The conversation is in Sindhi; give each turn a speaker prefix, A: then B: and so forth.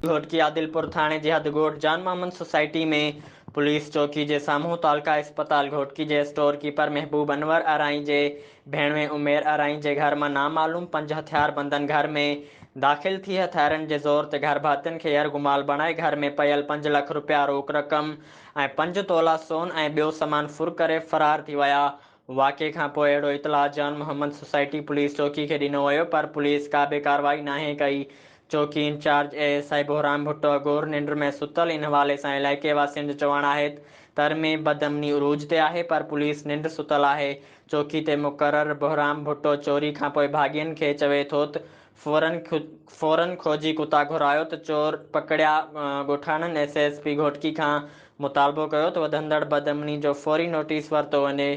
A: گهوٽڪي عادلپور ٿاڻي جي حد ڳوٺ جان محمد سوسائٽي ۾ پوليس چوڪي جي سامهون تعلقه اسپتال گهوٽڪي جي اسٽور ڪيپر محبوب انور آرائين جي ڀيڻوي عمير آرائين جي گهر مان نامعلوم پنج هٿياربندن گهر ۾ داخل ٿي هٿيارن جي زور تي گهرڀاتين کي يرغمال بڻائي گهر ۾ پيل پنج لک رپيا روڪ رقم ۽ پنج تولا سون ۽ ٻيو سامان ڦر ڪري فرار ٿي ويا. واقعي کانپوء اهڙو اطلاع جان محمد سوسائٽي پوليس چوڪي کي ڏنو ويو پر پوليس ڪا به ڪارروائي ناهي ڪئي. چوڪي incharge A S I Bahram Bhutto اگهور ننڊ ۾ ستل ان حوالي سان علائقي واسين جو چوڻ آهي ته تر ۾ بدامني عروج تي آهي پر پوليس ننڊ ستل آهي. چوڪي تي مقرر بهرام ڀٽو چوري کانپوء ڀاڳين کي چوي ٿو ته فورن کوجي ڪتا گهرايو ته چور پڪڙيا ڳوٺاڻن ايس ايس پي گهوٽڪي کان مطالبو ڪيو ته وڌندڙ بدامني جو فوري نوٽيس ورتو وڃي.